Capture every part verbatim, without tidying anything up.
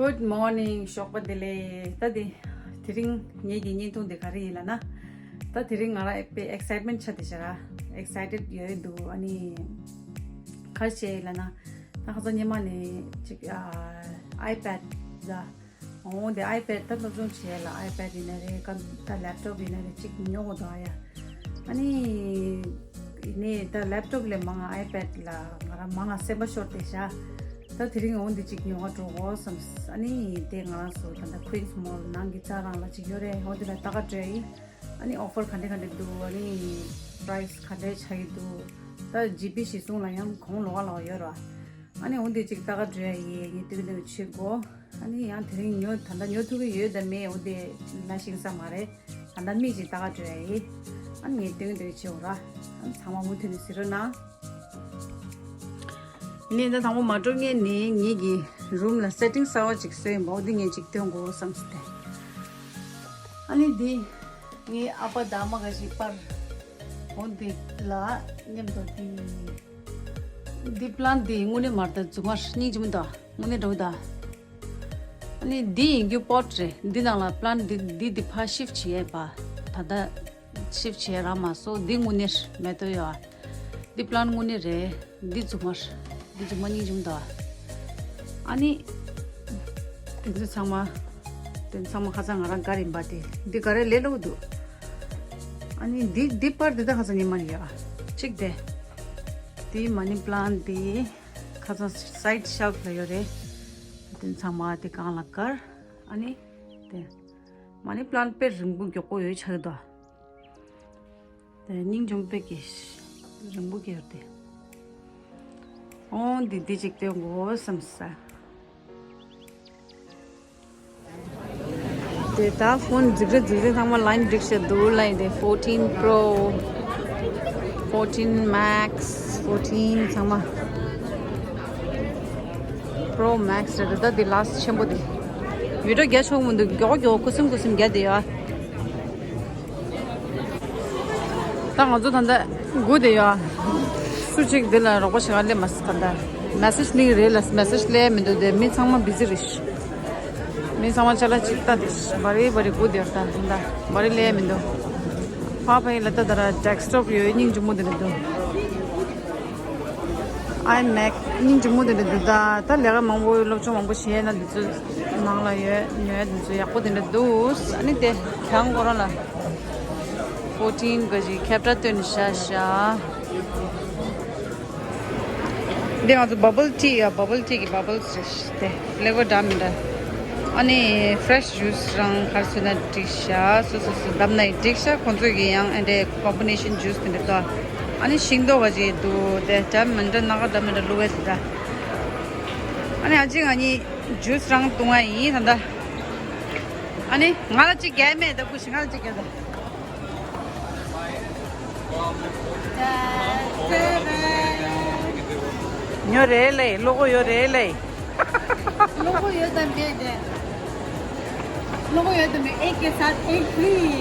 Good morning, ཞོགས་པ་བདེ་ལེགས། ད་དེ་དེ་རིང་ངེད་ཀྱི་བརྙན་ཐུང་དེ་ག་རེ་ཡིན་ལབ་ན། ད་དེ་རིང་ང་རང་དཔེ་excitement་ཆགས་བསྡད་ཤག་ར། Excited་ཡོད་འདུག་ཨ་ནི་ག་རེ་བྱས་ལབ་ན། ད་ཁ་སང་ཉི་མ་ནས་ཅིག་ཨ་iPad་ལ། འོ་དེ་iPad་ད་སློབ་སྦྱོང་བྱས་ལ། iPad་ཡིན་ན་རེད། ཀམ་ད་laptop་ཡིན་ན་རེད། ཅིག་ཉོ་དགོས་འདུག་ཨ་ཡ། ཨ་ནི་ནས་ད་laptop་ལས་མང་ང་iPad་ལ་ང་རང་མང་ང་སེམས་པ་ཤོར་བསྡད་ཤག་ད་དེ་རིང་འོ་འདི་ཅིག་ཉོ་ག་འགྲོ་དགོས་བསམ། ཨ་ནི་དེ་ང་རང་ཚོ་ད་ལྟ་Queens Mall་ནང་གི་རྩྭ་རང་ལ་ཅིག་ཡོད་རེད། འོ་འདི་ལ་ལྟ་ག་འགྲོ་ཡ་ཡིན། ཨ་ནི་offer་ག་འདྲ་ག་འདྲ་འདུག་ཨ་ནི་price་ག་འདྲ་ཆགས་ཀྱི་འདུག་ད་ཇི་པི་གཞི་བཟུང་ལ་ཡང་གོང་ལོགས་ལ་ཡོད་ར། ཨ་ནི་འོ་འདི་ཅིག་ལྟ་ག་འགྲོ་ཡ་ཡིན། ངས་ཏིག་ཏིག་བྱེད་དགོས། ཨ་ནི་ཡང་དེ་རིང་ཉོ་ད་ལྟ་ཉོ་ཐུབ་ཀྱི་ཡོད་དམ་མེད་འོ་དེ་ལ་ཤིང་ས་མ་རེད། ད་ལྟ་མིག་ཅིག་ལྟ་ག་འགྲོ་ཡ་ཡིན། ཨ་ནི་ངས་སྟོན་སྟོན་བྱེད་འོ་ར། ཨ་ནི་ཚང་མ་མུ་མཐུད་ནས་གཟིགས་རོགས་གནང་། ནས་ད་དང་པོ་མ་འགྲོ་སྔོན་ནས་ངེད་ཀྱི་room་ལ་setting་གསར་བ་ཅིག་བཟོས་ཡིན་པ། འོ་འདི་ངས་ཅིག་སྟོན་དགོས་བསམ་སྟེ། ཨ་ནི་འདི་ངའི་ཨ་ཕ་དང་ཨ་མ་ག་ཞིག་པར་འོ་འདི་ལ་མཉམ་དུ་འདི་འདི་plant་འདི་དངོས་གནས་མར་ད་རྫུན་མར་སྙིང་རྗེ་མོ་འདུག་དངོས་གནས་འགྲོ་གི་འདུག་ཨ་ནི་འདི་ཡིན་རྒྱུ་pot་རེད། འདི་ནང་ལ་plant་འདི་འདི་འདི་ཕར་shift་བྱེད་ཡས་པ། ད་ལྟ་shift་བྱེད་རག་མ་སོང་། འདི་དངོས་གནས་མེད་དོ་ཡོད། འདི་plant་དངོས་གནས་རེད། འདི་རྫུན་མར་འདི་རྫུན་མ་སྙིང་རྗེ་མོ་འདུག་ཨ་ནི་དེ་ཚོ་ཚང་མ་དེ་ཚང་མ་ཁ་སང་ང་རང་ག་རེ་ཡིན་པ་དེ་འདི་ག་རེ་ལས་སླ་པོ་འདུག་ཨ་ནི་འདི་འདི་པར་འདི་ད་ཁ་སང་ཉི་མ་ཡོད་ཨ། གཅིག་དེ་འདི་money plant་འདི། ཁ་སང་side shelf་ལ་ཡོད་རེད། དེ་ཚང་མ་དེ་གང་ལ་དཀར། ཨ་ནི་དེ་money plant་དཔེ་རིང་པོ་མགྱོགས་པོ་ཡོད་ཆགས་འདུག་དེ་སྙིང་རྗེ་མོ་དཔེ་གི་རིང་པོ་གི་ཡོད་དེ། ཨོ་འདི་འདི་ཅིག་སྟོན་དགོས་བསམ་ས། དེ་ད་ཕོན་རྫིག་རེ་རྫིག་རེ་ཚང་མ་line་སྒྲིག་བྱས་འདུག་ལབ་ཡིན། དེ་fourteen Pro, fourteen Max, fourteen་ཚང་མ་Pro Max་རེད། ད་དེ་last་ཆེན་པོ་དེ་video་རྒྱག་ཆོག་མི་འདུག་མགྱོགས་མགྱོགས་ཁུ་སིམ་ཁུ་སིམ་རྒྱག་བསྡད་ཡོད། ད་ང་ཚོ་ད་ལྟ་སྒུག་བསྡད་ཡོད། སུ་གཅིག་འདི་ལ་རོགས་པ་བྱེད་ག་སླེབས་མ་སོང་། ད་ལྟ་message་སླེབས་རེད་ལ་message་སླེབས་མི་འདུག་དེ་མི་ཚང་མ་busy་རེད། མི་ཚང་མ་ཅ་ལག་ཅིག་ལྟ་དེ་བ་རི་བ་རི་སྒུག་བསྡད་ཡོད། ད་ད་བ་རི་སླེབས་མི་འདུག་ཕ་ཕ་ཡིན་ལ་ད་ད་ར་desktop་ཡོད། སྙིང་རྗེ་མོ་དེ་འདྲ་འདུག iMac་སྙིང་རྗེ་མོ་དེ་འདྲ་འདུག་ད་ད་ལས་ཀ་མང་པོ་སློབ་སྦྱོང་མང་པོ་བྱས་ན་འདི་ཚོ་ནང་ལ་ཡོད། ཉོ་ཡ་འདི་ཚོ་ཡག་པོ་དེ་འདྲ་འདུག་ཨ་ནི་དེ་གྱང་ཁོ་རང་ལ་fourteen་ག་ཞིག་ཁྱབ་བསྒྲགས་བཏོན་ནས་བཞག་བཞག་འདི་ང་ཚོ་bubble tea་ཡ། bubble tea་གི་bubbles་རེད། དེ་flavor་འདྲ་མི་འདྲ། ཨ་ནི་fresh juice་རང་ག་རེ་བཟོས་ན་འགྲིག་ཤག་སོ་སོ་སོ་བདམས་ན་འགྲིག་ཤག་ཁོང་ཚོ་གི་ཡང་ཨ་འདྲའི་combination juice་དེ་འདྲ་འདུག་ཨ་ནི་ཤིང་ཏོག་ག་ཅིག་འདུག་དེ་འདྲ་མི་འདྲ་སྣ་ཁ་འདྲ་མི་འདྲ་བླུགས་པའི་དེ་འདྲ། ཨ་ནི་ཨ་ཅེ་ང་གཉིས་juice་རང་བཏུང་བ་ཡིན་ད་ལྟ། ཨ་ནི་ང་ལ་གཅིག་རྒྱག་མེད་ད། ཀུ་ཤི་ང་ལ་གཅིག་རྒྱག་ད། ཉོ་རེད་ལེ། བློ་ཁོག་ཡོད་རེད་ལེ། བློ་ཁོག་ཡོད་དམ་མེད་དེ། བློ་ཁོག་ཡོད་དམ་མེད། एक के साथ एक free།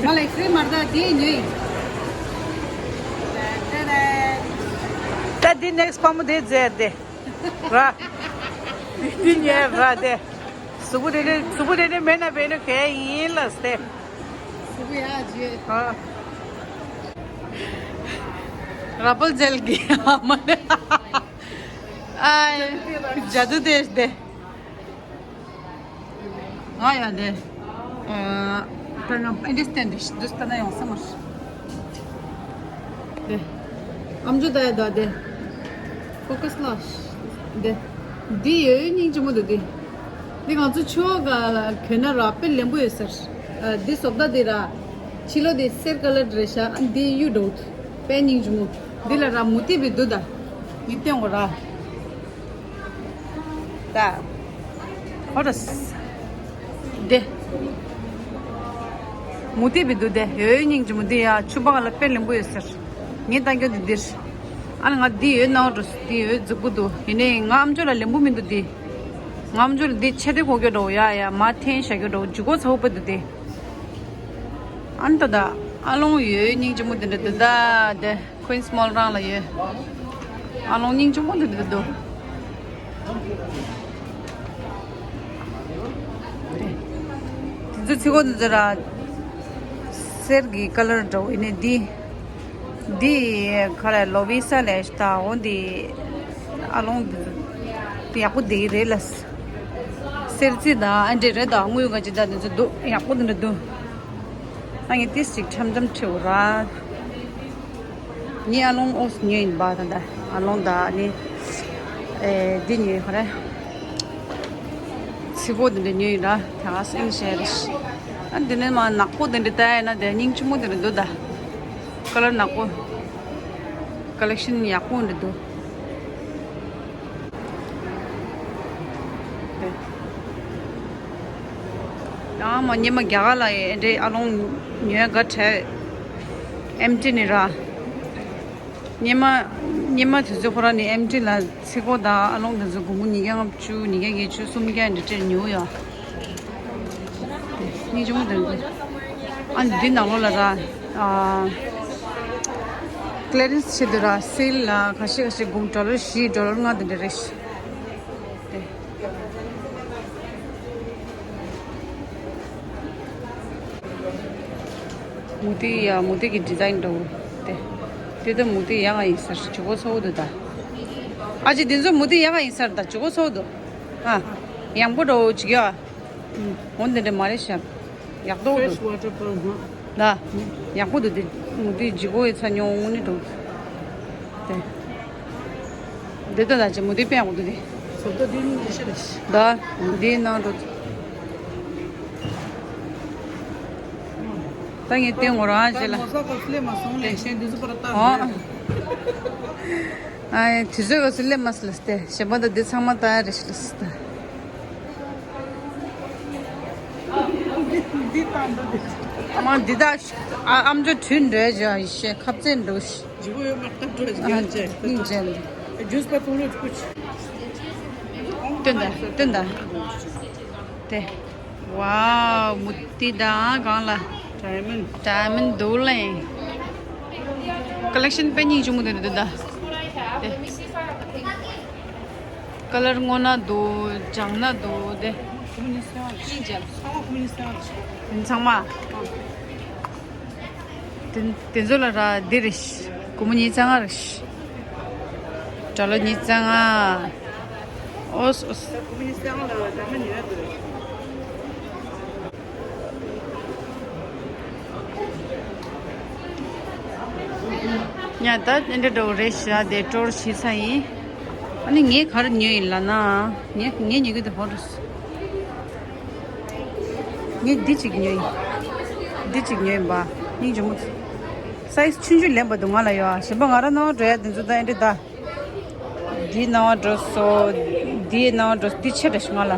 ང་ལ་free་མ་རེད་ད། དེ་ཉོས། ད་དེ་next་ཕ་མོ་དེ་རྫས་དེ་ར། དེ་ཉོས་ར་དེ། གཟུགས་པོ་དེ་འདྲ་གཟུགས་པོ་དེ་འདྲ་མེད་ན་བས་ན་གལ་ཡིན་ལ་སྟེ། གཟུགས་པོ་ཡག་བྱོས། ཨ། ར་པལ་ཛེལ་གྱི་ཨ་མ་ནི། ཨ། ཇ་དུ་དེ་སྟེ། ང་ཡ་དེ། ཨ། ད་ང་understand་དེ་འདུག་ད་ན་ཡོང་ས་མ་རེད། དེ། ཨམ་ཅོག་ད་ཡ་ད་དེ། focus་ལ། དེ། འདི་ཡོད་སྙིང་རྗེ་མོ་འདུག་དེ། འདི་ང་ཚོ་ཆུ་བ་ག་ལ་གྱོན་ན་ར་དཔེ་ལེན་པོ་ཡོད་ཟེར། ཨ། འདི་བཟོ་ལྟ་འདི་ར། ཕྱི་ལོགས་འདི་སེར་ཀ་ལར་རེད་ཤག་ཨ་འདི་གཡུ་འདྲ་བོ་འདུག་དཔེ་སྙིང་རྗེ་མོ། འདི་ལ་ར་མུ་ཏིག་བི་འདུག་ད། འདི་སྟོན་དགོས་ར། ད། ཧོ་ད། དེ། མུ་ཏིག་བི་འདུག་དེ། ཡོད་སྙིང་རྗེ་མོ་འདི་ཡ། ཆུ་བ་ག་ལ་དཔེ་ལེན་པོ་ཡོད་ཟེར། ངས་ལྟ་རྒྱུ་འདི་འདིར། ཨ་ནི་ང་འདི་ཡོད་ནའོ་འགྲོ། འདི་ཡོད་རྫིག་པོ་འདུག་ཡིན་ནའི་ང་ཨམ་ཅོག་ལ་ལེན་པོ་མི་འདུག་འདི། ང་ཨམ་ཅོག་ལ་འདི་ཆེ་དེ་གོ་རྒྱུ་འདྲ་བོ་ཡ་ཡ། མ་འཐེན་བཞག་རྒྱུ་འདྲ་བོ་ཇུ་གོ་ཚ་བོ་དཔེ་འདུག་དེ། ཨ་ནི་ད་ད་ཨ་ལོང་ཡོད་སྙིང་རྗེ་མོ་འདི་འདྲ་འདི་ད་དེ། Queens Mall་རང་ལ་ཡོད། ཨ་ལོང་སྙིང་རྗེ་མོ་འདི་འདྲ་འདུག་ཚིག་གོ་འདི་ཚོ་ར་གསེར་གྱི་ཀ་ལར་འདྲ་བོ་ཡིན་ནི་འདི། འདི་ག་རེ་ལོ་བི་ས་ལས་ད་འོ་འདི་ཨ་ལོང་འདི་ཚོ་ཡག་པོ་འདི་རེད་ལ། གསེར་རྩི་དང་ཨ་འདྲེ་རེད་དང་དངུལ་ག་ཅི་ད་འདི་ཚོ་འདུག་ཡག་པོ་འདི་འདྲ་འདུག་ཨ་ངས་ཏིས་ཅིག་འཆམ་འཆམ་ཁྲིད་ར། ངའི་ཨ་ལོང་ཨོས་ཉོས་ཡིན་པ་ད་ད་ཨ་ལོང་ད་ནི་ཨེ་འདི་ཉོས་ཁ་རེ། ཚི་གོ་འདི་འདྲ་ཉོས་ཡིན་ར་ད་ཨ་སེང་ཤེ་རེ་ཤི། ཨ་འདི་ནི་མ་ནག་པོ་འདི་འདྲ་ད་ཡིན་ན་དེ་སྙིང་ཆི་མོ་འདི་འདྲ་འདུག་ད། ཀ་ལར་ནག་པོ། ཀ་ལེག་ཤན་ཡག་པོ་འདྲ་འདུག་ཡང་མ་ཉི་མ་རྒྱ་གར་ལ་ཡི་འདྲེ་ཨ་ལོང་ཉོས་ག་བྲལ། ཨེམ་ཊི་ནི་ར། ཉི་མ་ཉི་མ་དུས་ཚོད་ཁོ་རང་ནི་ཨེམ་ཊི་ལ་ཚི་གོ་དང་ཨ་ལོང་དུས་ཚོད་སྒོར་མོ་ཉིས་བརྒྱ་ལྔ་བཅུ་ཉིས་བརྒྱ་བརྒྱད་ཅུ་སུམ་བརྒྱ་འདྲ་སྤྲད་ཉོ་ཡོད། སྙིང་རྗེ་མོ་དང་། ཨ་འདི་ནང་ལོགས་ལ་ར། ཨ། ཀི་ལི་ཡར་རེན་སི་ཆེད་དུ་ར་སེལ་ལ་ཁ་ཤས་ཁ་ཤས་སྒོར་མོ་ཌོ་ལར་བཞི་ཌོ་ལར་ལྔ་དེ་འདྲ་རེད། དེ། མུ་ཏིག་ཡ་མུ་ཏིག་གི་ཌི་ཛའིན་འདྲ་བོ། དེ། དེ་ད་མུ་ཏིག་ཡག་ག་ཡིན་ས་རེད། ཇུ་གོ་ཚ་བོ་འདུག་ད། ཨ་ཅེ་འདི་ཚོ་མུ་ཏིག་ཡག་ག་ཡིན་ས་རེད་ད། ཇུ་གོ་ཚ་བོ་འདུག་ཨ། ཡང་པོ་འདྲ་བོ་ཅིག་ཡོད། འོ་འདི་འདྲ་མ་རེད་ཤག་ཡག་ཏོག་འདུག Fresh water pearl, ཧ། ད། ཡག་པོ་འདུག་དེ་མུ་ཏིག་ལྗིད་ཁོག་ཡོད་ཚ་ཉོ་དངོས་གནས་འདུག་དེ། འདི་ལྟ་ད་ཅི་མུ་ཏིག་དཔེ་ཡག་པོ་འདུག་དེ། བཟོ་ལྟ་འདི་ནི་ཡེ་ཤེས་རེད། ད། འདིའི་ནང་དུ། ད་ངས་སྟོན་དགོས་རང་བྱེད་ལ། མོ་ས་ཀོ་སི་ལེ་མ་སོང་ལེ་ཤན་འདི་ཚོ་པར་ལྟ་ཨོ། ཨ་དུས་ཚོད་ཀོ་སི་ལེ་མ་སི་ལ་སྟེ་གཞན་པ་ད་འདི་ཚང་མ་ལྟ་ཡ་རེད་ཤི་ལ་སི་ད། འདི་དང་འདི། ཨ་མ་འདི་དག་ཨ་ཨམ་ཅོག་དྲུད་འདྲ་བྱ་ཡི་ཤེས་ཁབ་རྩེ་འགྲོ་ཤི། ཇི་བོ་ཡོད་མ་ཁབ་འགྲོ་ཨ་ཇི་ཡོད་ཅེ། སྙིང་རྗེ་འདི། ཇུས་པ་ཏུ་ལོ་ཅུ་ཅི། སྟོན་ད་སྟོན་ད། དེ། ཝའོ་མུ་ཏི་དང་གང་ལ། ཌའི་མོན་ཌའི་མོན་འདུག་ལེ། ཀ་ལེག་ཤན་དཔེ་སྙིང་རྗེ་མོ་དེ་འདུག་ད། དེ། ཀ་ལར་སྔོ་ནག་འདུག་ལྗང་ནག་འདུག་དེ། ཁོ་མོ་ནི་སེ་བ་ཅི། སྙིང་རྗེ། ཚང་མ་ཁོ་མོ་ནི་སེ་བ་ཅི། དེ་ཚང་མ། དེ་དེ་ཚོ་ལ་ར་འདི་རེད་ཤི། སྒོར་མོ་ཉིས་རྩ་ལྔ་རེད་ཤི། ཌོ་ལར་ཉིས་རྩ་ལྔ། ཨོས་ཨོས། ཁོ་མོ་ནི་སེ་བ་ལ་ར་མ་ཉོས་དུ། ཉ་ད་དེ་འདྲ་འགྲོ་རེད་ཤག་དེ་ཊུར་བྱེད་ས་ཡིན། ཨ་ནི་ངས་ག་རེ་ཉོས་ཡིན་ལབ་ན། ངས་ངས་ཉོ་གི་དེ་ཧོ་རུ། ངས་འདི་གཅིག་ཉོས་ཡིན། འདི་གཅིག་ཉོས་ཡིན་པ། སྙིང་རྗེ་མོ། སའི་ཛི་ཆུང་ཆུང་ལེན་པ་འདུག་ང་ལ་ཡོད། གཞན་པ་ང་རང་ནང་འགྲོ་ཡ་དེ་ཚོ་ད་ཨེ་འདྲ་ད། འདི་ནང་འགྲོ་སོ། འདི་ནང་འགྲོ་འདི་ཆེ་དྲགས་ཤིག་ང་ལ།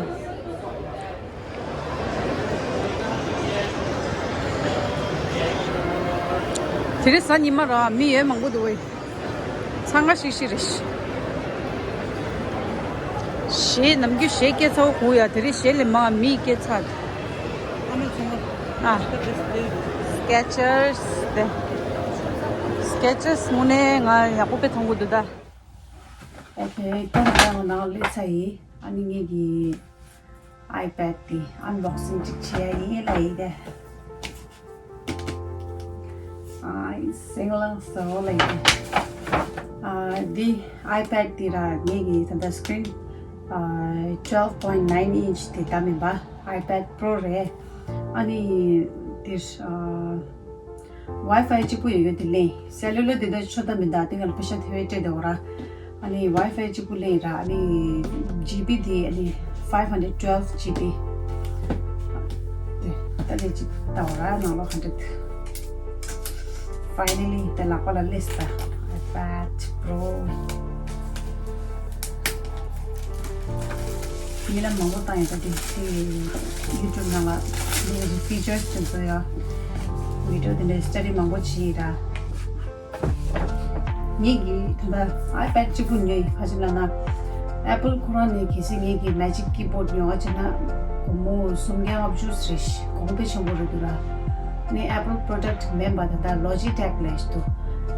དེ་རིང་གཟའ་ཉི་མ་ར་མི་ཡོད་མང་པོ་འདུག་བས། འཚང་ཁ་ཤིག་ཤིག་རེད། གཞས་ནམ་རྒྱུན་གཞས་སྐད་ཚ་བོ་གོ་ཡ་དེ་རིང་གཞས་ལས་མང་མི་སྐད་ཚ། ཨ། སི་ཀེ་ཅར་སི་དེ། སི་ཀེ་ཅར་སི་དངོས་གནས་ང་ཡག་པོ་དཔེ་མཐོང་གི་འདུག་ད། ཨོ་ཁེ། ད་ང་རང་ནང་སླེབས་ཚར་ཡིན། ཨ་ནི་ངེད་ཀྱི་ཨའི་པེ་ཌི་དེ་ཨན་བོག་སིང་ཅིག་བྱས་ཡིན་ལ་ཡིན་ཏེ། ཨ་སེང་ལང་སོ་ལ་ཡིན་ཏེ། ཨ་འདི་ཨའི་པེ་ཌི་དེ་ར་ངེད་ཀྱི་ད་ལྟ་སི་ཀི་རིན་ཨ་ཊུ་ཝེལ་པོ་ཡིན་ཊི་ནའིན་ཨིན་ཅི་དེ་ད་མིན་པ་ཨའི་པེ་ཌི་པྲོ་རེད། ཨ་ནི་དེར་ཨ། ཝའི་ཕའི་གཅིག་པུ་ཡོད་ཡོད་དེ་ལེན། སེ་ལུ་ལར་དེ་འདྲ་ཆོ་ད་མི་འདུག་དེ་ག་ལ་པེ་ཤ་དེ་བས་སྤྲད་དེ་འོ་ར། ཨ་ནི་ཝའི་ཕའི་གཅིག་པུ་ལེན་ར། ཨ་ནི་ཇི་བི་དེ་ཨ་ནི་ཕའིབ་ཧན་ཌེཌ་ཊུ་ཝེལ་ཇི་བི། དེ་ད་ལས་གཅིག་ད་འོ་ར་ནང་ལོགས་ཧན་ཌེཌ། ཕའི་ནལ་ལི་དེ་ལག་པ་ལ་སླེབས་ས། ཨའི་པེ་ཌི་པྲོ། རྨི་ལམ་མང་པོ་བཏང་ཡོད་ད་དེ་དེ་ཡུ་ཊུབ་ནང་ལ་དེ་ཕི་ཅར་སི་དེ་ཚོ་ཡ་བི་ཌི་ཡོ་དེ་འདྲའི་སི་ཊ་ཌི་མང་པོ་བྱས་ཡིན་ར། ངེད་ཀྱིས་ད་ལྟ་ཨའི་པེ་ཌི་གཅིག་པུ་ཉོས་ཡིན། ག་ཅི་ལབ་ན་ཨེ་པལ་ཁོ་རང་ནས་གལ་སྲིད་ངེད་ཀྱིས་མེ་ཇིག་ཀི་བྷོརཌ་ཉོ་བ་བྱས་ན་སྒོར་མོ་སུམ་བརྒྱ་ལྔ་བཅུ་རེད། གོང་དཔེ་ཆེན་པོ་རེད་འདུག་ར། ནི་ཨེ་པལ་པྲོ་ཌག་མིན་པ་ད་ལྟ་ལོ་ཇི་ཊེག་ལས་འདུག་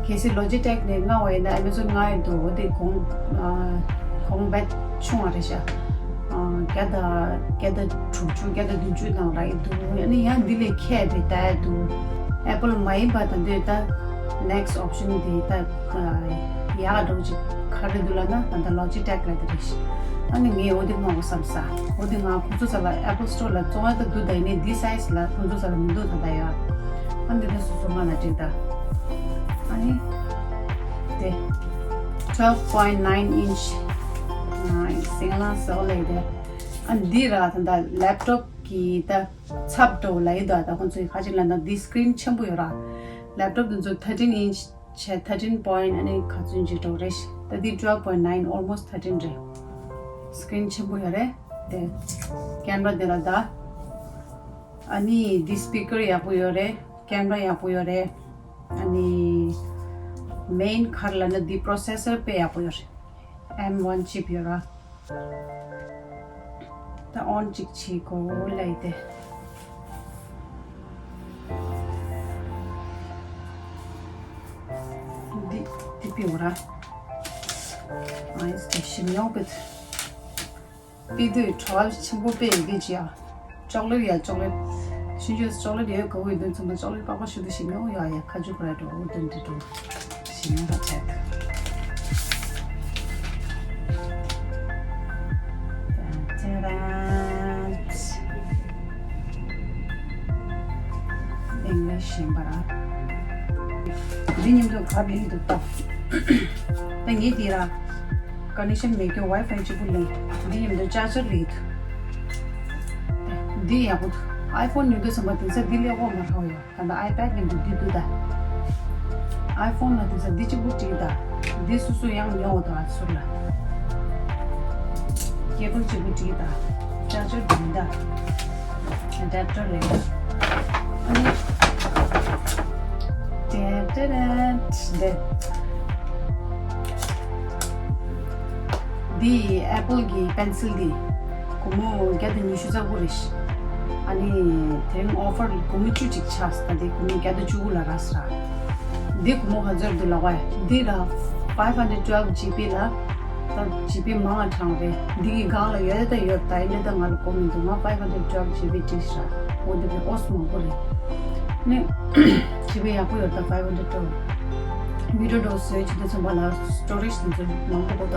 གལ་སྲིད་ལོ་ཇི་ཊེག་ནས་མངགས་པ་ཡིན་ན་ཨེ་མེ་ཛོན་མངགས་ཡོད་འདུག་འོ་དེ་གོང་ཨ་གོང་དཔེ་ཆུང་བ་རེད་ཤག་ཨ་ བརྒྱ་དང་བརྒྱ་དང་དྲུག་ཅུ་བརྒྱ་དང་བདུན་ཅུ་ནང་རག་གི་འདུག་ཨ་ནི་ཡང་འདི་ལས་ཁྱད་པའི་ལྟ་ཡ་འདུག Apple མ་ཡིན་པ་ད་འདོད་ད་next option དེ་ད་ཡག་འགྲོ་ཅིག་ག་རེ་འདུག་ལབ་ན་ད་ལྟ་Logitech ལབ་དེ་རེད། ཨ་ནི་ངས་འོ་དེ་མངགས་དགོས་བསམ་ས། འོ་དེ་ང་ཁོང་ཚོ་ས་ལ་Apple Store ལ་བཙོང་ཡ་ད་འདུག་ད་ཡིན་ནའི་འདི་size ལ་ཁོང་ཚོ་ས་ལ་མི་འདུག་ད་ད་ཡ། ཨ་འདི་ད་སོ་སོ་མ་ལ་འགྲིག་ད། ཨ་ནི་དེ་twelve point nine inch ཨ་སིང་ལ་སོ་ལེ་དེ། ཨ་འདི་ར་ད་ད་laptop གི་ད་ཚབ་འགྲོ་ལ་ཡི་ད་ད་ཁོང་ཚོའི་ཁ་ཅིག་ལ་ད་འདི་screen ཆེན་པོ་ཡོད་ར། laptop འདི་ཚོ་thirteen inch བྱས་thirteen point ཨ་ནི་ག་ཚོད་ཅིག་འགྲོ་རེད། ད་འདི་twelve point nine almost thirteen རེད། screen ཆེན་པོ་ཡོད་རེད། དེ་camera དེ་ལ་ད། ཨ་ནི་འདི་speaker ཡག་པོ་ཡོད་རེད། camera ཡག་པོ་ཡོད་རེད། ཨ་ནི་main ག་རེ་ལབ་ན་འདི་processor དཔེ་ཡག་པོ་ཡོད་རེད། M one chip ཡོད་ར། ད་on གཅིག་བྱེད་དགོས་ལབ་ཡི་དེ། འདི་འདི་པི་འོ་ར། ཨ་ཡིས་དེ་ཞིམ་ཡོང་པེ། པི་དུས་གྲོགས་ཆེན་པོ་པེ་ཡི་གེ་ཅི་ཡ། ཅོག་ལེ་ཡ་ཅོག་ལེ། ཤིན་ཅོས་ཅོག་ལེ་ཡོད་ག་བོ་ཡོད་དོན་ཚང་མ་ཅོག་ལེ་པགས་པ་ཞུ་དུ་ཞིམ་ཡོང་ཡ་ཡ་ཁ་ཆུ་ཁོ་ར་འགྲོ་འོ་དོན་འདི་འགྲོ། ཞིམ་ཡོང་ར་ཆད། ཅེ་ར། English ཞིམ་པ་ར། འདི་མཉམ་དུ་ག་ལིང་འདུག་ད། ད་ངས་འདི་ར། connection མེད་རྒྱུ་Wi-Fi གཅིག་པུ་ལིང་། འདི་མཉམ་དུ་charger ལིང་འདུག་འདི་ཡག་པོ་འདུག iPhone ཉོ་དུས་ཙམ་པ་དེང་སང་འདི་ལས་འོག་མ་རག་ཡོད། ད་ལྟ་iPad ལས་འདུག་འདི་འདུག་ད། iPhone ལ་དེང་སང་འདི་གཅིག་པུ་བྲིས་ད། འདི་སུ་སུ་ཡང་ཉོ་འོ་ད་ཚུར་ལ། cable གཅིག་པུ་བྲིས་ད། charger བྲིས་ད། adapter ལས་ད། ཨ་ནི། དེ་དེ་དེ་དེ། འདི་Apple གི་pencil འདི། སྒོར་མོ་བརྒྱ་དང་ཉི་ཤུ་རྩ་དགུ་རེད། ཨ་ནི་དེ་རིང་offer སྒོར་མོ་བཅུ་གཅིག་ཆགས་ད་འདི་སྒོར་མོ་བརྒྱ་དང་བཅུ་དགུ་ལ་རག་ས་ར། འདི་སྒོར་མོ་ག་ཚོད་འདུག་ལབ་པ་འདི་ར་five hundred twelve G B ལ་ད་G B མང་ང་གྲངས་རེད། འདི་གི་སྒང་ལ་ཡོད་ད་ཡོད་ད་ཡིན་ད་ང་ལ་གོ་མི་འདུག་ང་five hundred twelve G B བྲིས་ས་ར། འོ་འདི་གི་ཨོ་སི་མང་པོ་རེད། ནི་G B ཡག་པོ་ཡོད་ད་five hundred twelve། video འགྲོ་བཟོས་བྱེད་དུས་ཚང་མ་ལ་storage དེ་ཚོ་མང་པོ་དགོས་ད།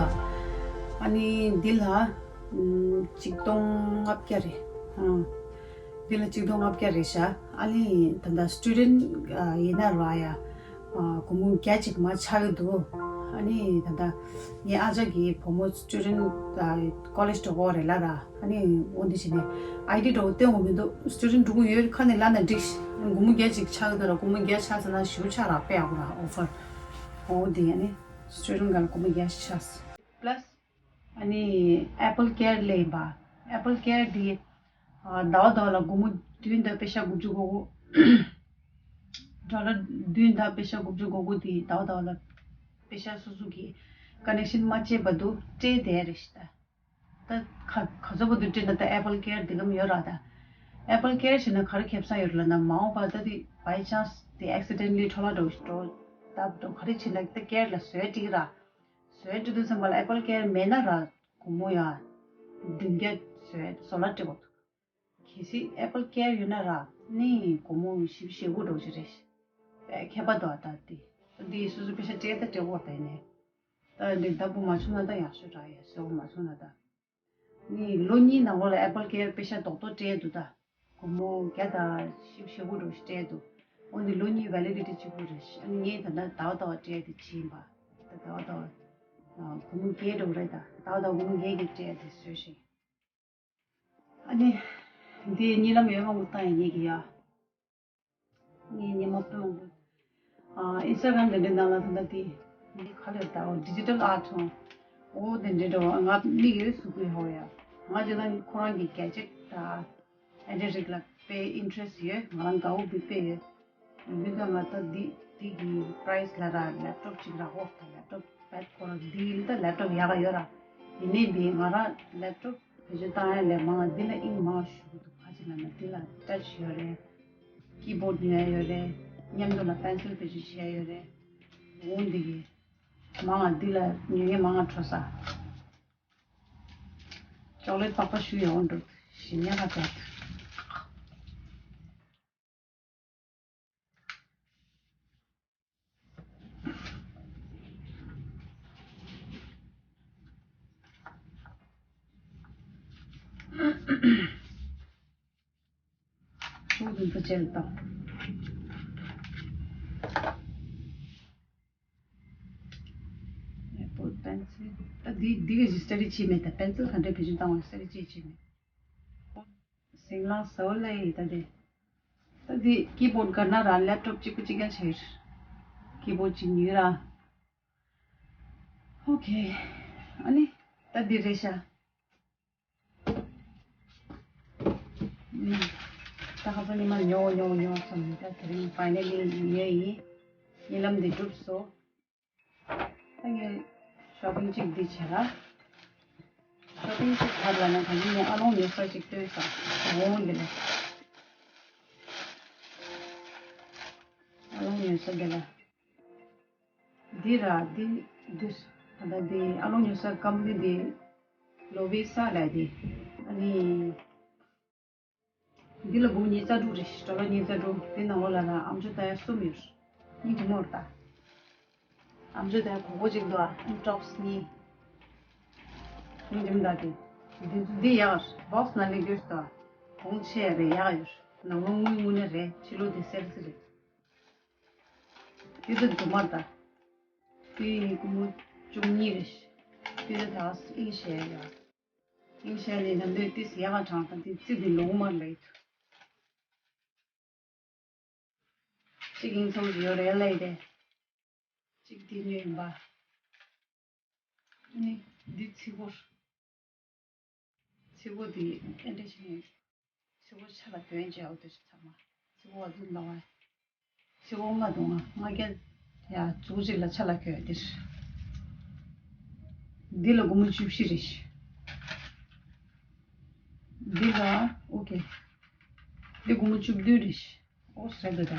ཨ་ནི་འདི་ལ་ཨམ་ཆིག་སྟོང་ལྔ་བརྒྱ་རེད། ཨ། འདི་ལ་ཆིག་སྟོང་ལྔ་བརྒྱ་རེད་ཤག་ཨ་ནི་ད་ལྟ་student ཨ་ཡིན་ན་ར་ཡ། ཨ་སྒོར་མོ་བརྒྱ་ཅིག་མ་ཆག་གི་འདུག་ཨ་ནི་ད་ལྟ་ངའི་ཨ་ཅག་གི་བུ་མོ་student ཨ་college འགྲོ་གི་རེད་ལབ་ར། ཨ་ནི་འོ་འདི་བྱས་ནས་ID འགྲོ་གི་སྟོན་དགོས་མི་འདུག student འགྲོ་གི་ཡོད་ཁ་ནས་ལབ་ན་འགྲིག་སྒོར་མོ་བརྒྱ་ཅིག་ཆག་གི་འདུག་ར། སྒོར་མོ་བརྒྱ་ཆག་ཚར་ན་ཞེ་པོ་ཆག་རག་པས་ཨ་ཁོ་ར་offer འོ་འདི་ཨ་ནི་student ག་ལ་སྒོར་མོ་བརྒྱ་ཅིག་ཆག plus ཨ་ནི་Apple Care ལས་ཡིན་པ། Apple Care འདི་ཨ་ཟླ་བ་ཟླ་བ་ལ་སྒོར་མོ་བདུན་དང་པེ་ཤ་དགུ་བཅུ་གོ་དགུ། ཌོ་ལར་བདུན་དང་པེ་ཤ་དགུ་བཅུ་གོ་དགུ་འདི་ཟླ་བ་ཟླ་བ་ལ་པེ་ཤ་སོ་སོ་གི་connection མ་བཅད་བར་དུ་སྤྲད་བསྡད་རེད་ཤག་ད་ག་ག་ཚོད་བར་དུ་སྤྲད་ན་ད་Apple Care འདི་གམ་ཡོད་ར་ད། Apple Care བྱས་ན་ག་རེ་ཁེ་བཟང་ཡོད་རེད་ལབ་ན་མ་འོངས་པ་ད་དེ་by chance དེ་accidentally འཕྲོ་བརླག་འགྲོ་འགྲོ་སྟབས་འགྲོ་ག་རེ་བྱས་ན་ད་Care ལ་བཟོས་སྤྲད་ར། བཟོས་སྤྲད་དུས་ཙམ་པ་ལ་Apple Care མེད་ན་ར་སྒོར་མོ་ཡ་བདུན་བརྒྱ་བཟོས་བཟོ་ལ་སྤྲད་དགོས་འདུག་གལ་སྲིད་Apple Care ཡོད་ན་ར་ནི་སྒོར་མོ་བཞི་བཅུ་ཞེ་དགུ་འགྲོ་གི་རེད། ཨེ་ཁྱད་པར་འདུག་ད་དེ་ད་དེ་སོ་སོ་པེ་ཤ་སྤྲད་ད་སྤྲད་དགོས་ད་ཡིན་ནའི་ད་འདི་ལྟ་བུ་མ་བྱུང་ན་ད་ཡག་ཤོས་ར་ཡ་བཟོ་བ་མ་བྱུང་ན་ད་ནི་ལོ་གཉིས་ནང་ལོགས་ལ་Apple Care པེ་ཤ་རྡོག་རྡོག་སྤྲད་འདུག་ད། སྒོར་མོ་བརྒྱ་དང་བཞི་བཅུ་ཞེ་དགུ་འགྲོ་ཞིག་སྤྲད་འདུག་འོ་འདི་ལོ་གཉིས་validity གཅིག་པུ་རེད། ཨ་ནི་ངས་ད་ལྟ་ཟླ་བ་ཟླ་བ་སྤྲད་དེ་ཕྱིན་པ། ད་ཟླ་བ་ཟླ་བ་སྒོར་མོ་བརྒྱད་འགྲོ་རེད། ད་ཟླ་བ་ཟླ་བ་སྒོར་མོ་བརྒྱད་ཀྱི་སྤྲད་དེ་བཟོས་ཤིང་། ཨ་ནི་འདི་གཉིད་ལམ་ཡོད་མང་པོ་བཏང་ཡ་ངེད་ཀྱི་ཡ། ངས་ཉི་མ་སྟོན་དགོས། ཨ་Instagram དེ་འདྲའི་ནང་ལ་ད་ལྟ་དེ་འདི་ག་ལེར་ད་འོ་digital art འོ་དེ་འདྲའི་འགྲོ་ང་མིག་ཡོད་གཟུགས་པོའི་ཧོ་ཡ། ང་ཇི་ལྟར་ཁོ་རང་གི་gadget ད་ཨེ་འདྲའི་རིགས་ལ་དཔེ་interest ཡོད། ང་རང་དགའ་བོ་བི་དཔེ་ཡོད། མི་འདུག་ང་ད་འདི་འདི་གི་price ལ་ར་laptop ཅིག་རག་འོ་ད་laptop pad ཁོ་རང་འདི་ད་laptop ཡག་ག་ཡོད་ར། ཡིན་ནའི་འདི་ང་རང་laptop བེད་སྤྱོད་བཏང་ཡ་ལས་མང་ང་འདི་ལ་དབྱིངས་མང་ཞུ་གི་འདུག་ག་ཅི་ལབ་ན་འདི་ལ་touch ཡོད་རེད། keyboard ཉོ་ཡ་ཡོད་རེད། མཉམ་དུ་ལ་pencil བེད་སྤྱོད་བྱེད་ཡ་ཡོད་རེད། འོ་འདི་གི་མང་ང་འདི་ལ་ཉོ་མཁན་མང་ང་འཕྲོ་ས། ཅོག་ལེ་ཊི་པགས་པ་ཞུ་ཡོང་འགྲོ། ཞི་ཉག་ག་ཏོག་ཏོ། ཨུ་དུ་དུ་ཅེལ་དང་། Apple pencil། ད་འདི་འདི་ག་ཞིག་སི་ཊ་ཌི་བྱས་མེད། ད་པེན་སིལ་ག་འདྲ་བེད་སྤྱོད་བཏང་བ་སི་ཊ་ཌི་བྱས་བྱས་མེད། ཟིང་ལང་ཟོ་ལེ་ཡི་ད་དེ། ད་འདི་ཀི་བྷོཌ་ག་ན་ར་ལེབ་ཊོབ་གཅིག་པུ་གཅིག་རྐྱང་བྱས། ཀི་བྷོཌ་གཅིག་ཉོས་ར། ཨོ་ཁེ། ཨ་ནི་ད་འདི་རེད་ཤག་ད་ཁ་སང་ཉི་མ་ཉོ་ཉོ་ཉོ་བསམ། ད་དེ་རིང་ཕའི་ནལ་ལི་ཉོས་ཡིན། གཉིད་ལམ་འདི་གྲུབ་སོང་། ད་ངས་ཤོ་པིང་གཅིག་འདི་བྱས་ལ། ཤོ་པིང་གཅིག་ག་རེ་ལབ་ན། ད་ངས་ཨ་ལོང་ཉོ་ས་ཅིག་སྟོན་སོང་། འོང་འདི་ལ། ཨ་ལོང་ཉོ་ས་འདི་ལ། འདི་ར་འདི་འདི། ད་ལྟ་འདི་ཨ་ལོང་ཉོ་ས་ཀམ་པ་ནི་འདི་ལོ་བི་ས་ལབ་འདི། ཨ་ནི་འདི་ལ་སྒོར་མོ་ཉིས་རྩ་དྲུག་རེད། ཌོ་ལར་ཉིས་རྩ་དྲུག་དེ་ནང་ལོགས་ལ་ར་ཨམ་ཅོག་ཏ་ཡ་གསུམ་ཡོད། སྙིང་རྗེ་མོ་རེད་ད། ཨམ་ཅོག་ཏ་ཡ་གོག་པོ་གཅིག་འདུག་ཨ། ཊོབ་སི་གཉིས། སྙིང་རྗེ་མོ་ད་དེ། འདི་འདི་ཡག་རེད། བོག་སི་ནང་སླེབས་རྒྱུ་རེད་ད། གོང་ཆེ་རེད། ཡག་ཡོད། ནང་ལོགས་དངུལ་དངོས་གནས་རེད། ཕྱི་ལོགས་དེ་སེལ་སི་རེད། དེ་ཚོ་རྫུན་མ་རེད་ད། དེ་ཡི་སྒོར་མོ་བཅུ་གཉིས་རེད། དེ་ཚོ་ད་ཨིན་ཤེས་ཡ། ཨིན་ཤེས་ནས་ནམ་དུས་ཏིས་ཡག་ག་དྲང་དང་དེ་རྩི་དེ་ལོང་མར་ལེགས། གཅིག་ཨིན་ཚང་ཡོད་རེད་ལེ་དེ། གཅིག་དེ་ཉོས་ཡིན་པ། ནི་འདི་ཚི་གོ། ཚི་གོ་འདི་ཨེ་འདྲ་ཞིག་ཡིན། ཚི་གོ་ཆ་ལ་གྱོན་བྱས་འོ་དེ་ཚོ་ཚང་མ། ཚི་གོ་བ་འདི་ལ་བ། ཚི་གོ་ལྔ་འདུག་ང་ལྔ་བརྒྱ། ཡ་ཚི་གོ་གཅིག་ལ་ཆ་ལ་གྱོན་འདིར། འདི་ལ་སྒོར་མོ་བཅུ་བཞི་རེད། འདི་ལ་ཨོ་ཁེ། འདི་སྒོར་མོ་བཅུ་བདུན་རེད། ཨོ་ཟེར་འདུག་ད།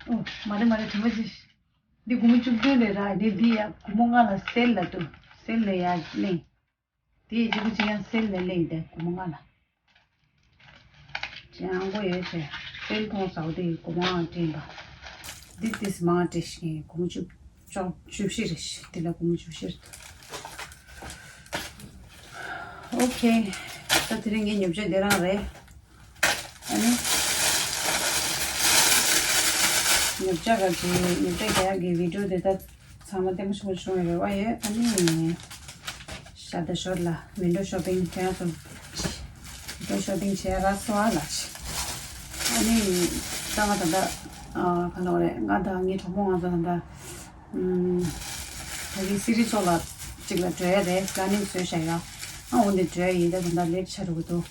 ཨོ་མ་རེད་མ་རེད། དྲི་མ་ཅི། འདི་སྒོར་མོ་བཅུ་བདུན་རེད་ར། འདི་འདི་ཡ་སྒོར་མོ་ལྔ་ལ་སེལ་ལ་འདུག་སེལ་ལ་ཡ་གླེང་། དེ་གཅིག་པུ་གཅིག་ཡང་སེལ་ལ་གླེང་དེ་སྒོར་མོ་ལྔ་ལ། ཅང་གོ་ཡོད་ཟེར། སེལ་མཐོང་ཟ་བ་དེ་སྒོར་མོ་ལྔ་སྤྲད་པ། འདི་ཏིས་མང་སྤྲད་ཤིང་སྒོར་མོ་བཅུ། བཅུ་བཅུ་བཞི་རེད་ཤག་འདི་ལ་སྒོར་མོ་བཅུ་བཞི་རེད། ཨོ་ཁེ། ད་དེ་རིང་ངའི་ཉོ་ཆ་འདི་རང་རེད། ཨ་ནི། ཉོ་ཆ་ག་གི་ཉོ་ཆ་རྒྱག་གི་བི་ཌིའོ་དེ་ད་ཚང་མ་ལྟད་མོ་ཆེན་པོ་བྱུང་བའི་རེ་བ་ཡོད། ཨ་ནི། ཤ་ད་ཤོར་ལ་ཝིན་ཌོ་ཤོ་པིང་དེ་ཡང་སོང་། ཝིན་ཌོ་ཤོ་པིང་བྱས་ར་སོང་ཨ་ལ། ཨ་ནི། ད་ང་ད་ལྟ། ཨ་ག་ལ་བ་རེད། ང་དང་ངའི་གྲོགས་མོ་ང་ཚོ་ད་ལྟ། ད་གིན་སི་རི་ཚོ་ལ་གཅིག་ལ་འགྲོ་ཡ་རེད། པ་ལ་ནིང་བཟོས་བཞག་ཡ། ཨ་འོ་འདི་འགྲོ་ཡ་ཡིན། ད་ད་ལྟ་ལེཊ་ཆགས་འགྲོ་གི་འདུག་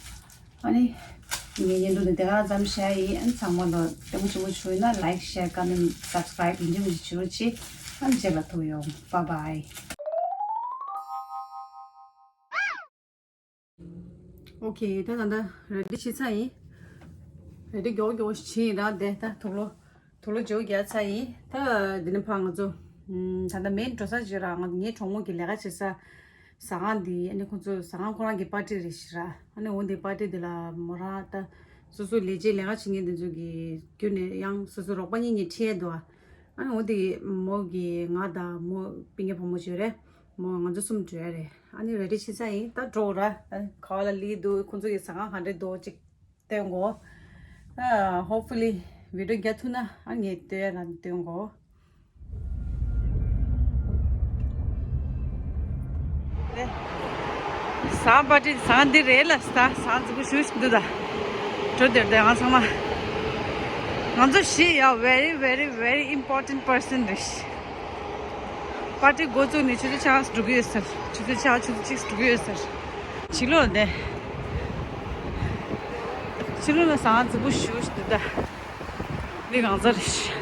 ཨ་ནི། ངའི་བརྙན་ཐུང་འདི་དེ་ག་ཙམ་བཤད་ཡིན། ཨ་ནི་ཚང་མ་ལ་ལྟད་མོ་ཆེན་པོ་བྱུང་ཡོད་ན་ལའིཀ་ཤེར་ཀོ་མེན་སབ་སི་ཀ་རའིབ་ཡིན་གཅིག་མིན་གཅིག་བྱེད་རོགས་བྱེད། ཨ་ནི་རྗེས་ལ་ཐུག་ཡོང་། བྷའི་བྷའི། ཨོ་ཁེ། ད་ད་ད་རེ་ཌི་བྱས་ཚར་ཡིན། རེ་ཌི་མགྱོགས་མགྱོགས་བྱས་ཡིན་ར། དེ་ད་དུག་ལོག་དུག་ལོག་མགྱོགས་རྒྱག་ཚར་ཡིན། ད་འདི་ནས་ཕར་ང་ཚོ་ད་ལྟ་མེན་འགྲོ་ས་ཅིག་ར། ང་ངའི་གྲོགས་མོ་གི་ལས་ཀ་བྱེད་ས་ཟ་ཁང་འདི། ཨ་ནི་ཁོང་ཚོ་ཟ་ཁང་ཁོ་རང་གི་པར་ཊི་རེད་ཤག་ར། ཨ་ནི་འོ་འདི་པར་ཊི་འདི་ལ་མོ་རང་ད་སོ་སོ་ལས་བྱེད་ལས་ཀ་བྱེད་མཁན་འདི་ཚོ་གི་བརྒྱུད་ནས་ཡང་སོ་སོ་རོགས་པ་གཉིས་གཉིས་ཁྲིད་ཡས་འདུག་ཨ་ནི་འོ་འདི་མོ་གི་ང་དང་མོ་སྤུན་ཀྱག་བུ་མོ་ཅིག་ཡོད་རེད། མོ་ང་ཚོ་གསུམ་འགྲོ་ཡ་རེད། ཨ་ནི་རེ་ཌི་བྱས་ཚར་ཡིན། ད་འགྲོ་ར། ཨ་ནི་ག་བ་ལ་སླེབས་འདུག་ཁོང་ཚོ་གི་ཟ་ཁང་ག་འདྲ་འདུག་ཅིག་སྟོན་གོ། ཨ་ཧོབ་ཕུ་ལི་བི་ཌིའོ་རྒྱག་ཐུབ་ན་ཨ་ངས་སྟོན་ཡ་རང་སྟོན་གོ། ཟ་པར་ཊི་ཟ་འདི་རེད་ལ། ཟ་ཟ་འཛིག་པོ་ཞུ་ཞིག་འདུག་ད། འགྲོ་དེར་དེ་ང་ཚང་མ། ང་ཚོ་བཞི་ཡ་very very very important person རེད། པར་ཊི་འགོ་བཙུགས་ནས་ཆུ་ཚོད་ཆ་ལྔ་འགྲོ་གི་ཡོད་ཟེར། ཆུ་ཚོད་ཆ་ཆུ་ཚོད་གཅིག་འགྲོ་གི་ཡོད་ཟེར། ཕྱི་ལོགས་ལ་བསྡད། ཕྱི་ལོགས་ལ་ཟ་ཁང་རྫིག་པོ་ཞེ་པོ་ཞིག་འདུག་ད། འདི་གང་ཟག་རེད།